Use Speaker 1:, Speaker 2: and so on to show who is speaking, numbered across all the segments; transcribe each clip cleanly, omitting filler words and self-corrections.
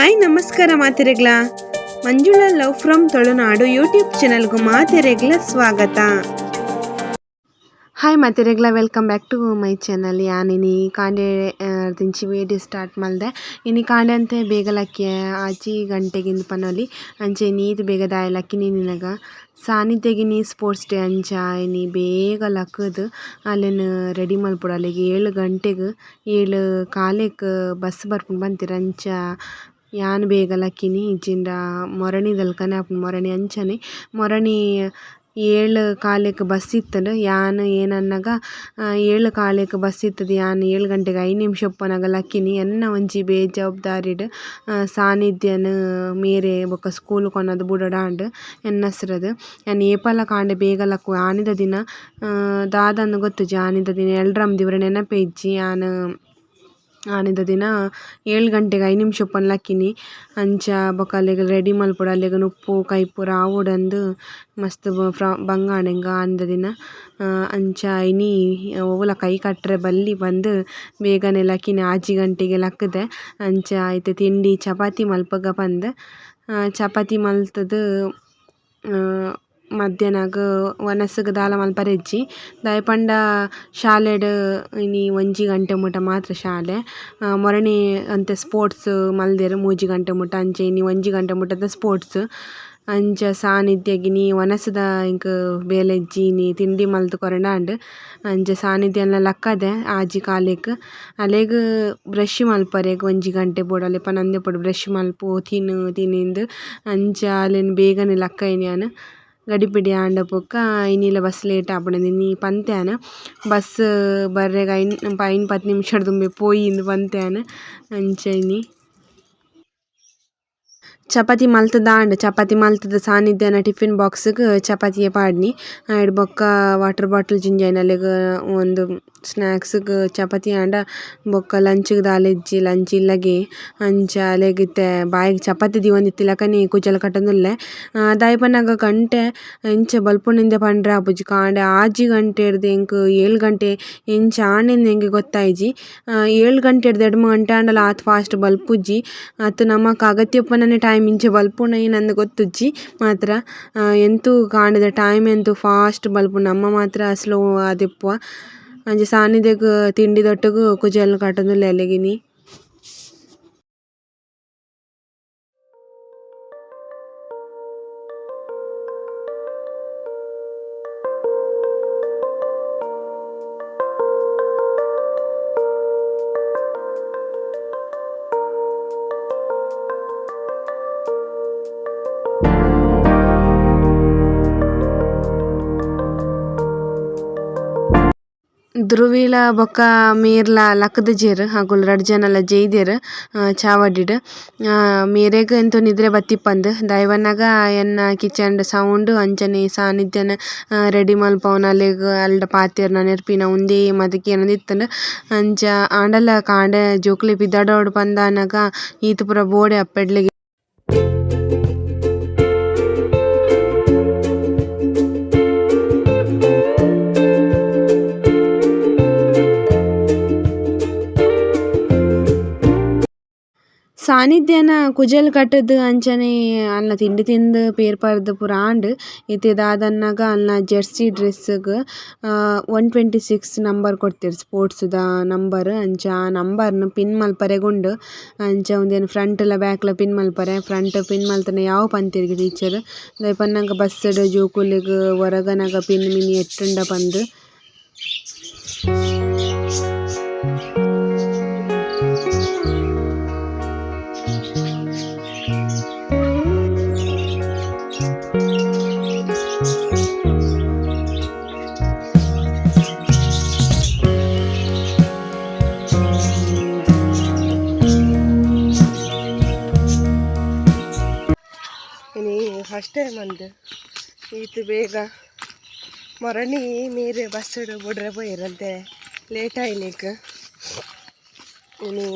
Speaker 1: Hi, ನಮಸ್ಕಾರ ಮಾತೆರೆಗ್ಲ. Manjula love from Tulunadu YouTube ಚಾನಲ್ಗೂ ಮಾತೆರೆಗ್ಲ ಸ್ವಾಗತ. ಹಾಯ್ ಮಾತೆರೆಗ್ಲ, welcome back to my channel. ಯಾನ್ ಇನಿ ಕಾಂಡೆ ದಿಂಚಿ ವೀಡಿಯೋ ಸ್ಟಾರ್ಟ್ ಮಲ್ದೆ. ಇನಿ ಕಾಂಡೆ ಅಂತೆ ಬೇಗ ಲಕ್ಕಿ, 6 ಗಂಟೆಗಿಂದು ಪನೊಲಿ. ಅಂಚೆ ನೀತ್ ಬೇಗ ದಾಯ ಲಕ್ಕಿನಿ ನಿನಗ ಸಾನಿಧ್ಯಗಿನಿ ಸ್ಪೋರ್ಟ್ಸ್ ಡೇ. ಅಂಚ ಇನಿ ಬೇಗ ಲಕ್ಕದು ಅಲೆನ್ ರೆಡಿ ಮಲ್ಪೊಡು. ಅಲೆಗ್ 7 ಗಂಟೆಗ್, 7:15ಕ್ಕೆ ಬಸ್ ಬರ್ಪುಂಡು ಪಂತೆರ್. ಅಂಚ ಯಾನ್ ಬೇಗ ಲಕ್ಕಿನಿ. ಇಜ್ಜಿಂಡ ಮೊರಣಿ ದಲ್ಕನೆ ಆಪುಂಡು. ಮೊರಣಿ ಅಂಚನೆ, ಮೊರಣಿ 7:15ಕ್ಕೆ ಬಸ್ ಇತ್ತುಂಡು. ಯಾನ್ ಏನನ್ನಗ 7:15ಕ್ಕೆ ಬಸ್ ಇತ್ತುದು. ಯಾನ್ 7 ಗಂಟೆಗೆ 5 ನಿಮಿಷ ಉಪ್ಪುನಗ ಲಕ್ಕಿನಿ. ಎನ್ನ ಒಂಜಿ ಬೇಜವಾಬ್ದಾರಿಡ್ ಸಾನಿಧ್ಯನ್ ಮೇರೆ ಬೊಕ್ಕ ಸ್ಕೂಲ್ ಕೊನೊದು ಬುಡೊಡಾಂಡ್ ಎನ್ನಸ್ರದ್. ಯಾನ್ ಏಪಲ ಕಾಂಡೆ ಬೇಗ ಲಕ್ಕುವೆ. ಆನಿದ ದಿನ ದಾದಂದ್ ಗೊತ್ತುಜಿ, ಆನಿದ ದಿನ ಎಲ್ರಮ್ ದೀವರೆ ನೆನಪೇ ಇಜ್ಜಿ. ಯಾನ್ ಆನಿದ ದಿನ 7 ಗಂಟೆಗೆ 5 ನಿಮಿಷ ಉಪ್ಪುನ ಲಕ್ಕಿನಿ. ಅಂಚ ಬೊಕ ಅಲೆಗ್ ರೆಡಿ ಮಲ್ಪೊಡು, ಅಲೆಗ್ ನುಪ್ಪು ಕೈಪುರ ಆವೊಡಂದು ಮಸ್ತ್ ಬಂಗ ಆಂಡ್ ಎಂಕ್ ಆನಿದ ದಿನ. ಅಂಚ ಇನಿ ಒವುಲ ಕೈ ಕಟ್ಟರೆ ಬಲ್ಲಿ ಪಂದ್ ಬೇಗನೆ ಲಕ್ಕಿನಿ, 6 ಗಂಟೆಗೆ ಲಕ್ಕುದೆ. ಅಂಚ ಇತ್ತೆ ತಿಂಡಿ ಚಪಾತಿ ಮಲ್ಪುಗ ಪಂದ್ ಚಪಾತಿ ಮಲ್ತುದು ಮಧ್ಯಾಹ್ನಗ್ ವನಸುಗು ದಾಲ ಮಲ್ಪರೆ ಇಜ್ಜಿ. ದಾಯೆ ಪಂಡ ಶಾಲೆಡ್ ಇನಿ 1 ಗಂಟೆ ಮುಟ ಮಾತ್ರ ಶಾಲೆ. ಮೊರಣಿ ಒಂತೆ ಸ್ಪೋರ್ಟ್ಸ್ ಮಲ್ದೆರ್ 3 ಗಂಟೆ ಮುಟ. ಅಂಚ ಇನಿ 1 ಗಂಟೆ ಮುಟದ ಸ್ಪೋರ್ಟ್ಸ್. ಅಂಚ ಸಾನಿಧ್ಯಗ್ ಇನಿ ವನಸುದ ಎಂಕ್ ಬೇಲೆ ಇಜ್ಜಿ. ಇನಿ ತಿಂಡಿ ಮಲ್ತ್ ಕೊರಂಡ ಆಂಡ್. ಅಂಚ ಸಾನಿಧ್ಯನ್ಲ ಲಕ್ಕದೆ 6:15ಕ್ಕೆ. ಅಲೆಗ್ ಬ್ರಷ್ ಮಲ್ಪರೆಗ್ 1 ಗಂಟೆ ಬೋಡು. ಅಲೆ ಪನೊಂದೆ ಉಪ್ಪೊಡು, ಬ್ರಷ್ ಮಲ್ಪು, ತಿನ್ನು ತಿನಿಂದ್. ಅಂಚ ಅಲೆನ್ ಬೇಗನೆ ಲಕ್ಕಯಿನಿ ಯಾನ್. ಗಡಿಬಿಡಿ ಆಂಡ ಬೊಕ್ಕ ಇನಿಲ ಬಸ್ ಲೇಟ್ ಆಪುಂಡು. ಇನಿ ಪಂತೆ ಯಾನ್, ಬಸ್ ಬರ್ರೆಗ್ 5 5 10 ನಿಮಿಷ ದುಂಬೆ ಪೋಯಿ ಇಂದ್ ಪಂತೆ ಯಾನ್. ಅಂಚ ಇನಿ ಚಪಾತಿ ಮಲ್ತುದಾಂಡ್. ಚಪಾತಿ ಮಲ್ತುದು ಸಾನಿಧ್ಯನ ಟಿಫಿನ್ ಬಾಕ್ಸ್ಗ್ ಚಪಾತಿಯೇ ಪಾಡ್ನಿ. ಐಡ್ ಬೊಕ್ಕ ವಾಟರ್ ಬಾಟಲ್ ಜಿಂಜಾಯಿನಿ. ಅಲೆಗ್ ಒಂದು ಸ್ನಾಕ್ಸ್ಗ್ ಚಪಾತಿ ಆಂಡ ಬೊಕ್ಕ ಲಂಚ್ಗ್ ದಾಲ ಇಜ್ಜಿ, ಲಂಚ್ ಇಲ್ಲಗೆ. ಅಂಚ ಅಲೆಗ್ ಇತ್ತೆ ಬಾಯಿಗ್ ಚಪಾತಿ ದೀವೊಂದಿತ್ತಿಲಕನೆ ಕುಜಲ್ ಕಟ್ಟೊಂದುಲ್ಲೆ. ದಾಯೆ ಪನ್ನಗ ಗಂಟೆ ಇಂಚ ಬಲ್ಪುನಿಂದೆ ಪಂಡ್ರೆ ಆಪುಜಿ. ಕಾಂಡೆ 6 ಗಂಟೆಡ್ದ್ ಎಂಕ್ 7 ಗಂಟೆ ಎಂಚ ಆಂಡೆಂದ್ ಎಂಕ್ ಗೊತ್ತಾಯಿಜಿ. 7 ಗಂಟೆಡ್ದ್ 9 ಗಂಟೆ ಆಂಡಲ ಆತ್ ಫಾಸ್ಟ್ ಬಲ್ಪುಜಿ. ಅತ್ ನಮಕ್ ಅಗತ್ಯ ಉಪ್ಪುನನೆ ಟೈಮ್ ಇಂಚ ಬಲ್ಪುನ ಏನಂದ್ ಗೊತ್ತುಜ್ಜಿ ಮಾತ್ರ. ಎಂತು ಕಾಂಡೆದ ಟೈಮ್ ಎಂತು ಫಾಸ್ಟ್ ಬಲ್ಪುಂಡು, ನಮ ಮಾತ್ರ ಸ್ಲೋ ಆದಿಪ್ಪುವ. ಅಂಚ ಸಾನಿಧ್ಯಗ್ ತಿಂಡಿದೊಟ್ಟುಗು ಕುಜಲ್ ಕಟ್ಟೊಂದುಲ್ಲೆ ಅಲೆಗ್ ಇನಿ. ಧ್ರುವಿಲ ಬೊಕ್ಕ ಮೇರ್ಲ ಲಕ್ಕ್‌ದಿಜೆರ್. ಅಕುಲು ರಡ್ಡ್ ಜನಲ ಜೈದೆರ್ ಚಾವಡಿಡ್. ಮೇರೆಗ್ ಎಂತೋ ನಿದ್ರೆ ಬತ್ತಿಪ್ಪಂದ್. ದಾಯೆ ಪನ್ನಗ ಎನ್ನ ಕಿಚನ್ಡ್ ಸೌಂಡ್ ಅಂಚನೆ ಸಾನಿಧ್ಯನ್ ರೆಡಿ ಮಲ್ಪವುನ, ಅಲೆಗ್ ಅಲ್ಡ ಪಾತೆರ್ನ ನೆರ್ಪಿನ ಉಂದೇ ಮಾತ ಕೇನೊಂದಿತ್ತುಂಡು. ಅಂಚ ಆಂಡಲ ಕಾಂಡೆ ಜೋಕುಲು ಪಿದಡೊಡು ಪಂದಾನಗ ಈತ್ ಪೂರ ಬೋಡೆ ಅಪ್ಪೆಡ್ಲೆಗ್. ಸಾನಿಧ್ಯನ ಕುಜಲ್ ಕಟ್ಟುದು ಅಂಚನೆ ಅಲ್ನ ತಿಂಡಿ ತಿಂದು ಪೇರ್ ಪರ್ದ್ ಪೂರ ಆಂಡ್. ಇತ್ತೆ ದಾದನ್ನಗ ಅಲ್ನ ಜೆರ್ಸಿ ಡ್ರೆಸ್ಗ್ 126 ನಂಬರ್ ಕೊರ್ತೆರ್, ಸ್ಪೋರ್ಟ್ಸ್ ದ ನಂಬರ್. ಅಂಚ ಆ ನಂಬರ್ನ್ ಪಿನ್ ಮಲ್ಪರೆಗ್ ಉಂಡು. ಅಂಚ ಉಂದೆನ್ ಫ್ರಂಟ್ ಲ ಬ್ಯಾಕ್ ಲ ಪಿನ್ ಮಲ್ಪರೆ. ಫ್ರಂಟ್ ಪಿನ್ ಮಲ್ತ್ಂಡ ಯಾವು ಪಂತೆರ್ಗೆ ಟೀಚರ್. ದಾಯೆ ಪನ್ನಗ ಬಸ್ಸ್ ಡ್ ಜೋಕುಲೆಗ್ ಒರಗನಗ ಪಿನ್ ಮಿನಿ ಎತ್ತುಂಡ ಪಂದ್.
Speaker 2: ಇನಿ ಫಸ್ಟ್ ಟೈಮ್ ಅಂದ್ ಈತ್ ಬೇಗ. ಮೊರಣಿ ಮೇರ್ ಬಸ್ಸುಡು ಬುಡ್ರೆ ಪೋಯೆರಂತೆ ಲೇಟ್ ಆಯ್ನಿಕ್. ಇನಿ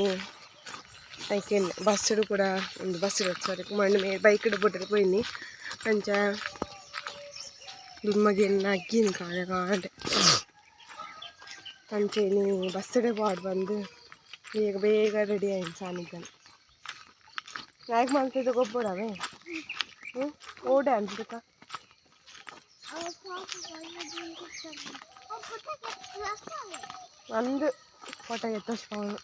Speaker 2: ಐಕೆನ್ ಬಸ್ಸುಡು ಕೂಡ ಒಂದು ಬಸ್ಸುಡು ಸಾರಿ ಮಣ್ಣು ಮೇ ಬೈಕ್ಡ್ ಬುಡ್ರೆ ಪೋಯಿನಿ. ಅಂಚ ದುಮ್ಮಗೆ ಅಗ್ಗಿನಿ ಕಾಂಡೆ ಕಾಂಡೆ. ಅಂಚ ಇನಿ ಬಸ್ಸುಡೆ ಬೋಡು ಬಂದು ಬೇಗ ಬೇಗ ರೆಡಿ ಆಯ್ತು ಸಾನಿಧ್ಯನ್. ಲಾಯ್ಕ್ ಮಾಡ್ತಿದ್ದ ಗೊಬ್ಬರವೇ ಹ್ಞೂ ಓಡೆ ಅನ್ಸುತ್ತ. ಒಂದು ಫೋಟೋ ಎತ್ತಿಸ್ಬೋದು.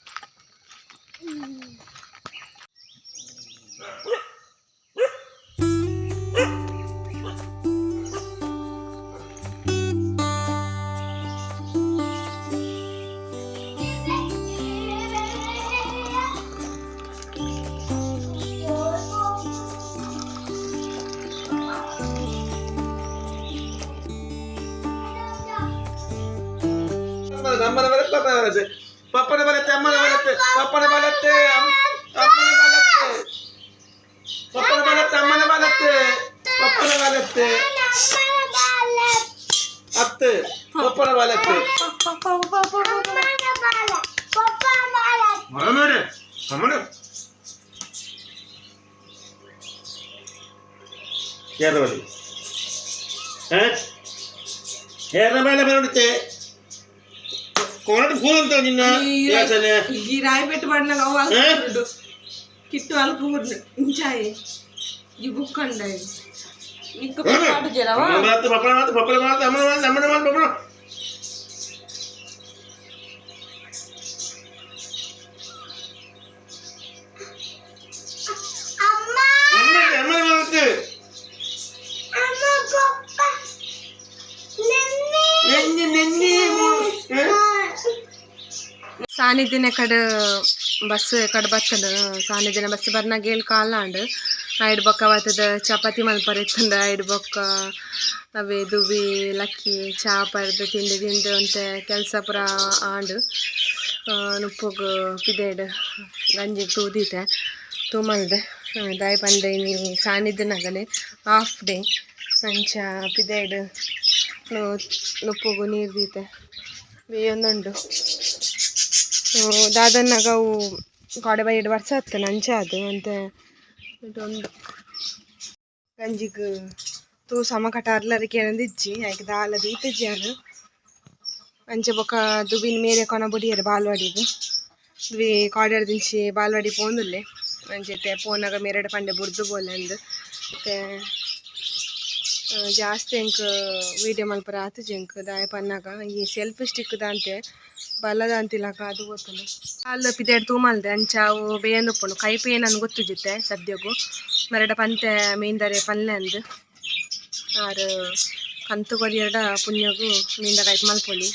Speaker 3: ಅಮ್ಮನ ಬಲತ್ತೆ, ಪಪ್ಪನ ಬಲತ್ತೆ, ಪಪ್ಪನ ಬಲತ್ತೆ, ಅಮ್ಮನ ಬಲತ್ತೆ, ಪಪ್ಪನ ಬಲತ್ತೆ, ಅಮ್ಮನ ಬಲತ್ತೆ, ಪಪ್ಪನ ಬಲತ್ತೆ, ಅಮ್ಮನ ಬಲತ್ತೆ, ಪಪ್ಪನ ಬಲತ್ತೆ, ಅತ್ತೆ, ಪಪ್ಪನ ಬಲತ್ತೆ. ಅಮ್ಮನ ಅಮ್ಮನ ಯಾರ ಬಲಿ ಯಾರ ಮೇಲೆ ಬರುತ್ತೆ ಕೋಣದ ಫೋನ್ ಅಂತ ನಿನ್ನ ಯಾಸನೆ.
Speaker 2: ಈ ರಾಯಿ ಪೆಟ್ಟು ಪడిನಾಗ ಅವು ಅಲ್ಪುರುಡು ಕಿಟ್ಟು ಅಲ್ಪುರುಡು ಇಂಚಾಯಿ ಈ ಬುಕ್ ಅಂಡಾಯಿ ನಿಕ್ಕ ಪಾಡು ಜರವ.
Speaker 3: ಅಮ್ಮನ ಬಲತ್ತೆ, ಪಪ್ಪನ ಬಲತ್ತೆ, ಪಪ್ಪನ ಬಲತ್ತೆ, ಅಮ್ಮನ ಬಲತ್ತೆ, ಅಮ್ಮನ ಬಲತ್ತೆ, ಪಪ್ಪನ. ಅಮ್ಮನ ಅಮ್ಮನ ಬಲತ್ತೆ. ನೆನ್ನೆ ನೆನ್ನೆ.
Speaker 2: ಸಾನಿದಿನ ಕಡೆ ಬಸ್ ಕಡೆ ಬತ್ತಂಡು ಸಾನಿದಿನ ಬಸ್ ಬರ್ನಾಗ ಏಳು ಕಾಲಾಂಡು ಐಡ್ ಬೊಕ್ಕ ಬತ್ತದ ಚಪಾತಿ ಮಲ್ಪರೆ ಇತ್ತಂಡ ಐಡ್ ಬೊಕ್ಕ ಅವೇ ದುಬಿ ಲಕ್ಕಿ ಚಾ ಪರ್ದು ತಿಂದು ತಿಂದು ಅಂತೆ ಕೆಲಸ ಪೂರ ಆಂಡು ನುಪ್ಪುಗು ಪಿದೇಡ್ ಗಂಜಿ ತೂದಿತೆ ತೂಮಲ್ದೆ ದಾಯ ಪಂಡೆ ಇನಿ ಸಾನಿದಿನಗಲೆ ಹಾಫ್ ಡೇ ಅಂಚ ಪಿದೇಡ್ ನುಪ್ಪುಗು ನೀರು ದೀತೆ ಬೇಯೊಂದುಂಡು. ದಾದನ್ನಾಗ ಅವು ಕಾಡೆ ಬೈ ವರ್ಷ ಆಯ್ತು ಅಂಚ ಅದು ಅಂತೆ ಒಂದು ಗಂಜಿಗ್ ತೂ ಸಮ ಕಟ ಅರ್ಲರಿ ಕೇಳಂದಿಜ್ಜಿ ಐಕ್ ದಾಲ ದೀತಜ್ಜಿ ಅದು ಅಂಚೆ ಬೊಕ್ಕ ದುಬಿನ ಮೇರೆ ಕೊನ ಬುಡಿಯರು ಬಾಲ್ವಾಡಿಗ್ ದುಬಿ ಕಾಡೆರ್ ದಿಂಚಿ ಬಾಲ್ವಾಡಿ ಪೋಂದುಲ್ಲೆ ಅಂಚೆ ಪೋನಾಗ ಮೇರೆಡ ಪಂಡೆ ಬುಡ್ದು ಬೋಲೆ ಅಂದು ಮತ್ತೆ ಜಾಸ್ತಿ ಎಂಕ್ ವೀಡಿಯೋ ಮಲ್ಪರ ಆತುಜಿ ಎಂಕ್ ದಾಯೆ ಪನ್ನಾಗ ಈ ಸೆಲ್ಫಿ ಸ್ಟಿಕ್ ದಾಂತೆ ಬಲ್ಲದಾಂತಿಲಕ ಅದು ಗೊತ್ತುಂಡು ಅಲ್ಲ ಪಿದೆಡ್ ತೂ ಮಲ್ದೆ ಅಂಚ ಅವು ಬೇಯೊಂದುಪ್ಪುಂಡು ಕೈಪು ಏನಂದ್ ಗೊತ್ತುಜಿತ್ತೆ ಸದ್ಯಗು ಮರಡ ಪಂತೆ ಮೀಂದರೆ ಪಲ್ಲೆ ಅಂದ್ ಆರ್ ಕಂತು ಕೊರಿಯಡ ಪುಣ್ಯಗು ಮೀಂದ ಕೈಪ್ ಮಲ್ಪೊಲಿ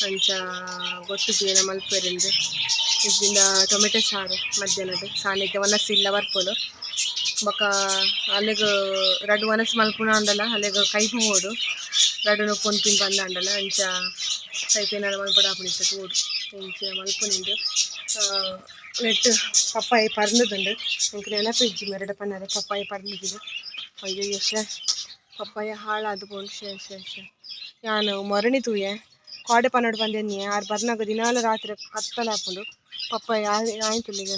Speaker 2: ಅಂಚ ಗೊತ್ತುಜಿ ಏನ ಮಲ್ಪೆರಿಂದು ಇಜ್ಜಿಂಡ ಟೊಮೆಟೊ ಸಾರು ಮಧ್ಯಾಹ್ನದ ಸಾನಿಧ್ಯ ವನಸ್ ಇಲ್ಲ ಬರ್ಪೊಲು ಬೊಕ ಅಲೆಗ್ ರಡ್ಡ್ ವನಸ್ ಮಲ್ಪುನ ಆಂಡಲ ಅಲೆಗ್ ಕೈಪು ಬೋಡು ರಡ್ಡ್ ಪೊನ್ಪಿನ ಪಂದ್ ಆಂಡಲ ಅಂಚ ಕೈಪು ಏನಾರ ಮಲ್ಪೊಡು ಆಪುಂಡು ತೂವೊಡು ಇಂಚ ಮಲ್ಪುನಿಂದು ನೆಟ್ ಪಪ್ಪಾಯಿ ಪರ್ಂದುಂಡು ಎಂಕ್ ನೆನಪಿಜ್ಜಿ ಮೆರಡ ಪನ್ನರೆ ಪಪ್ಪಾಯಿ ಪರ್ಂದಿದ್ದು ಅಯ್ಯಯ್ಯೋ ಶೇ ಪಪ್ಪಾಯ ಹಾಳಾದ್ ಪೋಂಡು ಶೇ ಶೇ ಶೇ ಯಾನ್ ಮೊರಣಿ ತೂಯೆ ಕೋಡೆ ಪನೊಡು ಪಂದ್ ಆರ್ ಬರ್ನಾಗ ದಿನಾಲ ರಾತ್ರಿ ಕತ್ತಲೆ ಆಪುಂಡು ಪಪ್ಪಾಯ ಆಯ್ತುಲ್ಲಿಗೆ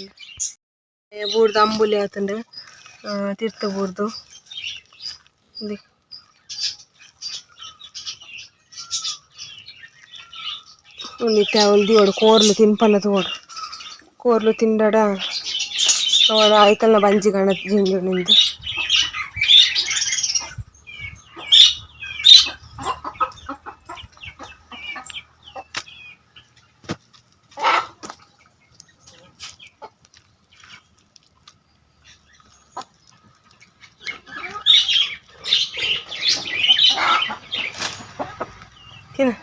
Speaker 2: ಬೂರ್ದು ಅಂಬುಲಿ ಆತುಂಡು ತಿರ್ತು ಬೂರ್ದು ಇಂದು ಉಂದಿತ್ತೆ ಅವ್ಲು ದೀವೊಡು ಕೋರ್ಲು ತಿನ್ಪನ ತೂವೊಡು ಕೋರ್ಲು ತಿಂಡಡ ಅವಳ ಐತಲ್ನ ಬಂಜಿ ಗಣ ಜಿಂಜುನಿಂದು. ತಿನ್ನ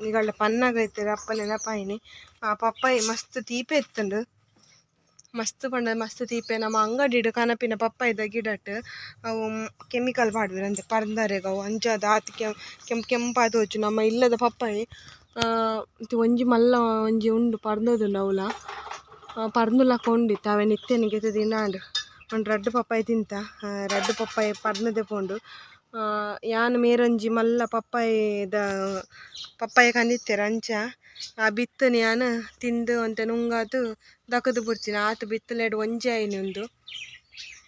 Speaker 2: ನಿಗಲ್ಡ ಪನ್ನಾಗ ಇತ್ತೆರ್ ಅಪ್ಪ ನೆನಪಾಯಿನಿ ಆ ಪಪ್ಪಾಯಿ ಮಸ್ತ್ ತೀಪೆ ಇತ್ತುಂಡು. ಮಸ್ತ್ ಪಂಡ ಮಸ್ತ್ ತೀಪೆ. ನಮ್ಮ ಅಂಗಡಿಡ್ ಕನಪಿನ ಪಪ್ಪಾಯಿದ ಗಿಡಟ್ ಅವು ಕೆಮಿಕಲ್ ಪಾಡ್ವೆರ್ ಅಂತೆ ಪರ್ಂದರೆಗ್ ಅವು ಅಂಚಾದ್ ಆತ್ ಕೆಂಪು ಕೆಂಪಾದ್ ತೋಜುಂಡು. ನಮ್ಮ ಇಲ್ಲದ ಪಪ್ಪಾಯಿ ಒಂಜಿ ಮಲ್ಲ ಒಂಜಿ ಉಂಡು ಪರ್ಂದೊಂದುಂಡು ಅವ್ಲ ಪರ್ಂದುಲಕ ಉಂಡಿತ್ತು ಅವೆನ್ ಇತ್ತೆನೆ ಗೆತ್ತ್ ದಿನಾಂಡ್. ಒಂಜಿ ರಡ್ಡ್ ಪಪ್ಪಾಯಿ ತಿಂತ, ರಡ್ಡ್ ಪಪ್ಪಾಯಿ ಪರ್ಂದ್‌ದೇ ಪೋಂಡು. ಯಾನ್ ಮೇರೊಂಜಿ ಮಲ್ಲ ಪಪ್ಪಾಯಿದ ಪಪ್ಪಾಯಿ ಕಂದಿತ್ತೆರ್ ಅಂಚ ಆ ಬಿತ್ತನ್ ಯಾನ್ ತಿಂದು ಒಂತೆ ನುಂಗಾದ್ ದಕುದು ಬುಡ್ತಿನಿ. ಆತ್ ಬಿತ್ತುಲೆಡ್ ಒಂಜಿ ಆಯಿನಿ ಉಂದು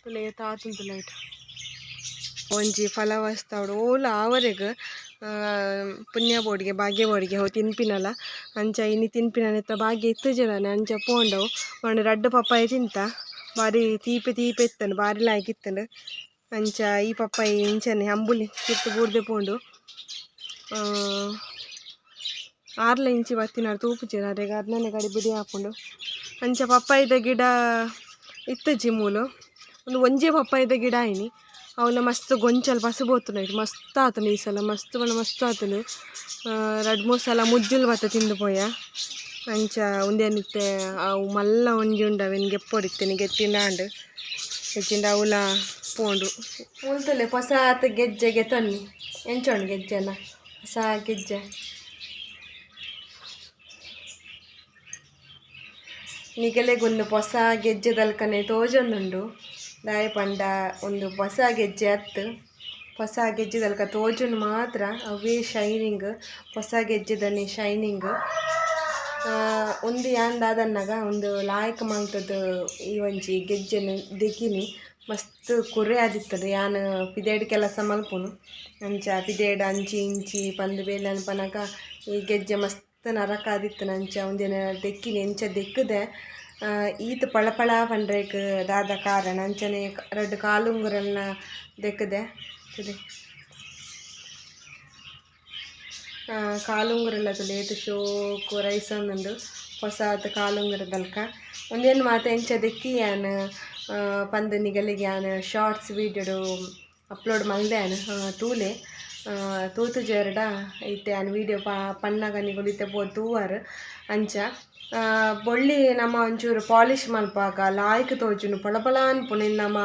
Speaker 2: ತೂಲೆ ಏತ್ ಆತುಂಡು ಲೈಟ್. ಒಂಜಿ ಫಲವಸ್ತಾವಡ್ ಓಲ ಆವರೆಗ್ ಪುಣ್ಯ ಬೋಡಿಗೆ ಭಾಗ್ಯ ಬೋಡಿಗೆ ಅವು ತಿನ್ಪಿನಲ ಅಂಚ ಇನಿ ತಿನ್ಪಿನ ನೆತ್ತ ಭಾಗ್ಯ ಇತ್ತುಜೆದಾನೆ ಅಂಚ ಪೋಂಡವು. ಪಂಡ ರಡ್ಡ್ ಪಪ್ಪಾಯಿ ತಿಂತ ಬಾರಿ ತೀಪೆ ತೀಪೆ ಇತ್ತಂಡು, ಬಾರಿ ಲಾಯ್ಕ್ ಇತ್ತಂಡು. ಅಂಚ ಈ ಪಪ್ಪಾಯಿ ಇಂಚನೆ ಅಂಬುಲಿ ತಿರ್ತು ಬೂರ್ದೆ ಪೋಂಡು. ಆರ್ಲ ಇಂಚಿ ಬತ್ತಿನಾರ್ ತೂಪುಜೆರ್ ಅರೆಗ್ ಅರ್ನನೆ ಗಡಿ ಬಿಡಿ ಆಪುಂಡು. ಅಂಚ ಪಪ್ಪಾಯಿದ ಗಿಡ ಇತ್ತುಜಿ ಮೂಲು, ಉಂದು ಒಂಜೇ ಪಪ್ಪಾಯಿದ ಗಿಡ ಆಯಿನಿ. ಅವುಲ ಮಸ್ತ್ ಗೊಂಚಲ್ ಪಸು ಪೋತುಂಡು, ಮಸ್ತ್ ಆತುಂಡು ಈ ಸಲ, ಮಸ್ತ್ ಪಂಡ ಮಸ್ತ್ ಆತುಂಡು. ರಡ್ಡ್ ಮೂರು ಸಲ ಮುಜ್ಜುಲು ಬತ್ತ ತಿಂದು ಪೋಯ. ಅಂಚ ಉಂದೇನಿತ್ತೆ ಅವು ಮಲ್ಲ ಒಂಜಿ ಉಂಡು ಅವೆನ್ ಗೆಪ್ಪೊಡಿತ್ತೆನೆ ಗೆತ್ತಿನಾಂಡ್ ಇಜ್ಜಿಂಡ ಅವುಲ ಪೋಂಡು. ಮುಲ್ತುಲೆ ಪೊಸಾತ್ ಗೆಜ್ಜೆ ಗೆತೊನ್ನಿ ಎಂಚ ಉಂಡು ಗೆಜ್ಜೆನ ಹೊಸ ಗೆಜ್ಜೆ. ನಿಗಲೆಗೊಂದು ಹೊಸ ಗೆಜ್ಜೆದಲ್ಕನೆ ತೋಜೊಂದುಂಡು. ದಾಯೆ ಪಂಡ ಒಂದು ಹೊಸ ಗೆಜ್ಜೆ ಅತ್ತು, ಹೊಸ ಗೆಜ್ಜೆದಲ್ಕ ತೋಜುಂಡು ಮಾತ್ರ ಅವೇ ಶೈನಿಂಗ್, ಹೊಸ ಗೆಜ್ಜೆದನೆ ಶೈನಿಂಗ್. ಉಂದು ಯಾನ್ ದಾದನ್ನಗ ಉಂದು ಲಾಯ್ಕ್ ಮಲ್ತುದು ಈ ಒಂಜಿ ಗೆಜ್ಜೆನ್ ದೆಕಿನಿ ಮಸ್ತ್ ಕುರೆ ಆದಿತ್ತುಂಡು. ಯಾನ್ ಪಿದಯ್ಡ್ ಕೆಲಸ ಮಲ್ಪುನು ಅಂಚ ಪಿದಯ್ಡ್ ಅಂಚಿ ಇಂಚಿ ಪಂದ್ ಬೇಲೆ ಅನ್ಪನಗ ಈ ಗೆಜ್ಜೆ ಮಸ್ತ್ ನರಕ ಆದಿತ್ತುಂಡು. ಅಂಚ ಉಂದೆನ್ ದೆಕ್ಕಿನಿ ಎಂಚ ದೆಕ್ಕುದೆ ಈತ್ ಪಳಪಳ ಪಂಡ್ರೆಗ್ ದಾದ ಕಾರಣ ಅಂಚನೆ ರಡ್ಡ್ ಕಾಲುಂಗುರಲ್ನ ದೆಕ್ಕುದೆ ತೂಲೆ ಕಾಲುಂಗುರಲ್ಲ ತೂಲೆ ಏತ್ ಶೋಕು ರೈಸೊಂದುಂಡು ಹೊಸಾತ್ ಕಾಲುಂಗುರದಲ್ಕ. ಉಂದೆನ್ ಮಾತ ಎಂಚ ದೆಕ್ಕಿ ಯಾನ್ ಪಂದ್ ನಿಗಲಿಗ್ ಯಾನ್ ಶಾರ್ಟ್ಸ್ ವೀಡಿಯೋಡು ಅಪ್ಲೋಡ್ ಮಲ್ದೆ ಯಾನ್ ತೂಲೆ ತೂತುಜೆರ್ಡ ಇತ್ತೆ ಯಾನ್ ವೀಡಿಯೋ ಪನ್ನಗ ನಿಗುಲು ಇತ್ತೆ ಪೋದು ತೂವರ್. ಅಂಚ ಬೊಳ್ಳಿ ನಮ ಒಂಚೂರು ಪಾಲಿಶ್ ಮಲ್ಪಾಗ ಲಾಯ್ಕ್ ತೋಜುಂಡು ಪಳಪಳ ಅನ್ಪುಂಡು. ನಮ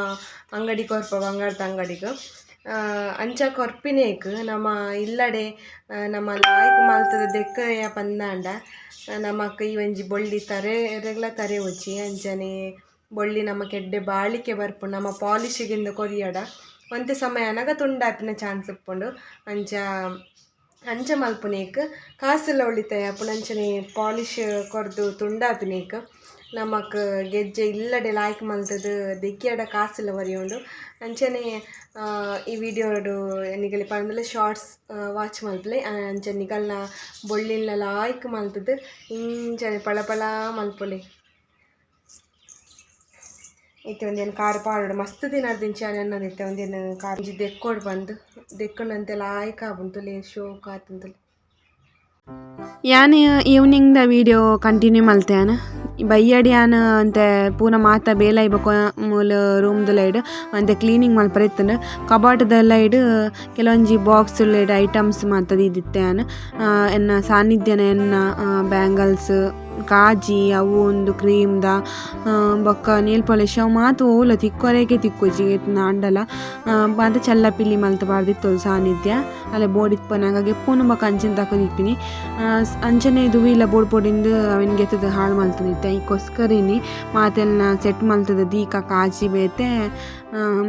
Speaker 2: ಅಂಗಡಿ ಕೊರ್ಪ ಬಂಗಾರದ ಅಂಗಡಿಗ್ ಅಂಚ ಕೊರ್ಪಿನೇಕ್ ನಮ ಇಲ್ಲಡೆ ನಮ ಲಾಯ್ಕ್ ಮಲ್ತುದು ದೆಕ್ಕಯ ಪಂದಾಂಡ ನಮಕ್ ಈ ಒಂಜಿ ಬೊಳ್ಳಿ ತರೆರೆಗ್ಲ ತರೆವೊಚಿ. ಅಂಚನೆ ಬೊಳ್ಳಿ ನಮಕ್ ಎಡ್ಡೆ ಬಾಳಿಕೆ ಬರ್ಪುಂಡು. ನಮ ಪಾಲಿಶಿಗಿಂದ ಕೊರಿಯಡ ಒಂತೆ ಸಮಯ ಆನಗ ತುಂಡಾಪಿನ ಚಾನ್ಸ್ ಇಪ್ಪುಂಡು. ಅಂಚ ಅಂಚ ಮಲ್ಪುನೇಕ್ ಕಾಸುಲ ಉಳಿತಾಯ ಆಪುಂಡು. ಅಂಚನೆ ಪಾಲಿಶ್ ಕೊರ್ದು ತುಂಡಾಪಿನೇಕ್ ನಮಕ್ ಗೆಜ್ಜೆ ಇಲ್ಲಡೆ ಲಾಯ್ಕ್ ಮಲ್ತುದು ದೆಕ್ಕಿಯಡ ಕಾಸುಲ ಒರಿಯುಂಡು. ಅಂಚನೆ ಈ ವಿಡಿಯೋಡು ನಿಗಲಿ ಪಂಡಲ ಶಾರ್ಟ್ಸ್ ವಾಚ್ ಮಲ್ಪುಲೆ. ಅಂಚ ನಿಗಲ್ನ ಬೊಳ್ಳಿಲ್ನ ಲಾಯ್ಕ್ ಮಲ್ತುದು ಇಂಚನೆ ಪಳಪಳ ಮಲ್ಪುಲೆ. ಇತ್ತೆ ಒಂದೇನು ಕಾರ್ ಪಾಡೋಡು ಮಸ್ತ್ ದಿನ ದಿಂಚಿ ಅನ್ನದಿತ್ತೆ ಒಂದೇನು ಕಾರ್ ಒಂಜಿ ದೆಕ್ಕೋಡು ಬಂದು ದೆಕ್ಕುಂಡಂತೆ ಲಾಯ್ಕ್ ಆಪುಂಡು ಶೋಕ್ ಆತುಂಡು.
Speaker 1: ಯಾನ್ evening the video continue ಮಲ್ತೆ ಯಾನ್ ಬಯ್ಯಡ್ ಯಾನ್ ಒಂತೆ ಪೂರ ಮಾತ ಬೇಲೆ ಬೊಕ ಮೂಲು ರೂಮ್ದ ಲೈಡ್ ಒಂತೆ ಕ್ಲೀನಿಂಗ್ ಮಲ್ಪರೆ ಇತ್ತುಂಡು. ಕಬಾಟ್ದ ಲೈಡ್ ಕೆಲವೊಂಜಿ ಬಾಕ್ಸ್ ಲೆಡ್ ಐಟಮ್ಸ್ ಮಾತ ದೀದಿತ್ತೆ ಯಾನ್. ಎನ್ನ ಸಾನ್ನಿಧ್ಯನ ಎನ್ನ ಬ್ಯಾಂಗಲ್ಸ್ ಕಾಜಿ ಅವು ಒಂದು ಕ್ರೀಮ್ ದ ಬೊಕ್ಕ ನೇಲ್ ಪಾಲಿಶ್ ಅವು ಮಾತ ಓಲ ತಿಕ್ಕೊರೆಗೆ ತಿಕ್ಕುಜಿ ಆಂಡಲ ಮಾತ ಚಲ್ಲಪಿಲ್ಲಿ ಮಲ್ತ್ ಪಾಡ್ದಿತ್ತೊಲು ಸಾನ್ನಿಧ್ಯ ಅಲ್ಲ ಬೋಡಿಪ್ಪುನಗ ಗೆಪ್ಪುನು ಬೊಕ ಅಂಚಿನ ದಕುದಿತ್ತಿನಿ. ಅಂಚನೆ ದುವಿಲ ಬೋಡ್ ಪೊಡಿಂದು ಅವೆನ್ ಗೆತ್ತುದು ಹಾಳು ಮಲ್ತೊಂದಿತ್ತೆ. ಐಕೋಸ್ಕರ ಇನಿ ಮಾತೆಲ್ನ ಸೆಟ್ ಮಲ್ತುದು ದೀಕ ಕಾಜಿ ಬೇತೆ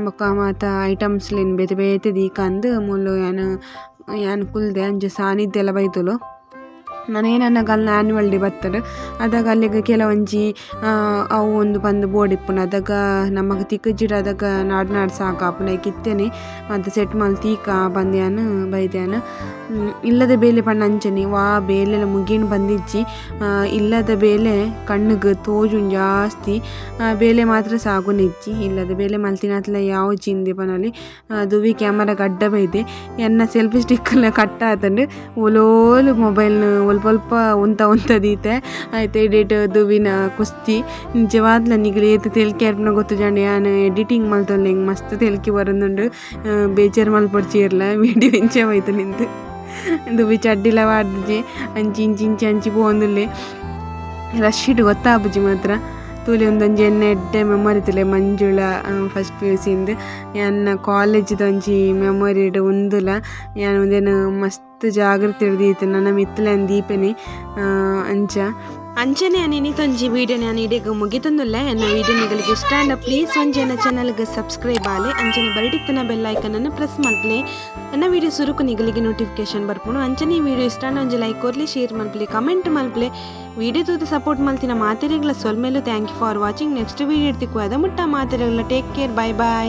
Speaker 1: ಬೊಕ್ಕ ಮಾತ ಐಟಮ್ಸ್ ಲೆನ್ ಬೇತೆ ಬೇತೆ ದೀಕಂದ್ ಮೂಲು ಯಾನ್ ಯಾನ್ ಕುಲ್ದೆ. ಅಂಚ ಸಾನ್ನಿಧ್ಯಲ ಬೈದೊಲು. ನನ ಅಲ್ನ ಆನ್ಯುವಲ್ ಡೇ ಬತ್ತುಂಡು ಅದಗ ಅಲ್ಲಿಗ್ ಕೆಲವೊಂಜಿ ಅವು ಒಂದು ಪಂದ್ ಬೋಡಿಪ್ಪುಂಡು. ಅದಗ ನಮಕ್ ತಿಕ್ಕುಜಿಡ ಅದಗ ನಾಡ್ ನಾಡ್ ಸಾಕಾಪುಂಡು. ಐಕ್ ಇತ್ತೆನೆ ಮಾತ ಸೆಟ್ ಮಲ್ತ್ ದೀಕ ಪಂದ್ ಯಾನ್ ಬೈದ್ಯಾನ್. ಇಲ್ಲದ ಬೇಲೆ ಪಂಡ ಅಂಚನೆ ವಾ ಬೇಲೆಲ ಮುಗಿಂಡ್ ಬಂದಿಜ್ಜಿ. ಇಲ್ಲದ ಬೇಲೆ ಕಣ್ಣುಗ್ ತೋಜುಂಡು ಜಾಸ್ತಿ, ಬೇಲೆ ಮಾತ್ರ ಸಾಗುನಿಜ್ಜಿ. ಇಲ್ಲದ ಬೇಲೆ ಮಲ್ತಿನತ್ಲ ಯಾವುಜಿ ಇಂದೆ ಪನೊಲಿ. ದುವಿ ಕ್ಯಾಮರಾ ಗಡ್ಡ ಬೈದೆ ಎನ್ನ ಸೆಲ್ಫಿ ಸ್ಟಿಕ್ ಲ ಕಟ್ ಆತುಂಡು. ಓಲೋಲು ಮೊಬೈಲ್ ಒಲ್ಪ ಒಲ್ಪ ಉಂತ ಉಂತ ದೀತೆ. ಐತೆ ಎಡಿಟ್ ದುವಿನ ಕುಸ್ತಿ ನಿಜವಾದ್ಲ ನಿಗಲ್ ಏತ್ ತೆಲ್ಕೆ ಆರ್ಪುನ ಗೊತ್ತುಜಾಂಡ ಯಾನ್ ಎಡಿಟಿಂಗ್ ಮಲ್ತೊಂದು ಎಂಕ್ ಮಸ್ತ್ ತೆಲ್ಕೆ ಬರೊಂದುಂಡು. ಬೇಜಾರ್ ಮಲ್ಪೊಡ್ಚಿ ಇರ್ಲ ವಿಡಿಯೋ ಇಂಚ ಬೈತುಂಡು ದುವಿ ಚಡ್ಡಿಲ ಪಾಡ್ದಿಜಿ ಅಂಚಿ ಇಂಚಿ ಇಂಚಿ ಅಂಚಿ ಪೋವೊಂದುಲ್ಲೆ. ರಶ್ ಇಟ್ ಗೊತ್ತಾಪುಜಿ ಮಾತ್ರ. ತೂಲೆ ಉಂದೊಂಜಿ ಎನ್ನ ಎಡ್ಡೆ ಮೆಮೊರಿ ತೂಲೆ ಮಂಜುಳ ಫಸ್ಟ್ ಪಿ.ಯು.ಸಿ ಇಂದ್ ಎನ್ನ ಕಾಲೇಜ್ ದ ಒಂಜಿ ಮೆಮೊರಿ ಡ್ ಉಂದುಲ ಯಾನ್ ಉಂದೆನ್ ಮಸ್ತ್ ಜಾಗ್ರತೆಡ್ ದೀತೆ ನನ ಮಿತ್ತ್ಲ ಯಾನ್ ದೀಪೆನೆ ಅಂಚ. ಅಂಚನೆ ಯಾನ್ ಇನಿತ ಒಂಜಿ ವೀಡಿಯೋ ಯಾನ್ ಇಡೆಗ್ ಮುಗಿತೊಂದುಲ್ಲೆ. ಎನ್ನ ವೀಡಿಯೋ ನಿಗಲಿಗೆ ಇಷ್ಟ ಆಂಡ ಪ್ಲೀಸ್ ಒಂಜಿ ಎನ್ನ ಚಾನಲ್ ಗ್ ಸಬ್ಸ್ಕ್ರೈಬ್ ಆಲೆ. ಅಂಚನೆ ಬರಿಟಿತ್ತಿನ ಬೆಲ್ ಐಕನ್ ನ್ ಪ್ರೆಸ್ ಮಲ್ಪುಲೆ. ಎನ್ನ ವೀಡಿಯೋ ಸುರುಕು ನಿಗಲಿಗೆ ನೋಟಿಫಿಕೇಶನ್ ಬರ್ಪುಂಡು. ಅಂಚನೆ ಈ ವೀಡಿಯೋ ಇಷ್ಟ ಆಂಡ ಒಂಜಿ ಲೈಕ್ ಕೊರ್ಲೆ, ಶೇರ್ ಮಲ್ಪುಲೆ, ಕಮೆಂಟ್ ಮಲ್ಪುಲೆ. ವೀಡಿಯೋ ತೂದು ಸಪೋರ್ಟ್ ಮಲ್ತಿನ ಮಾತೆರೆಗ್ಲ ಸೊಲ್ಮೆಲು. Thank you for watching. Next video ತಿಕ್ಕುವ ಮುಟ್ಟ ಮಾತೆರೆಗ್ಲ ಟೇಕ್ ಕೇರ್, ಬೈ ಬೈ.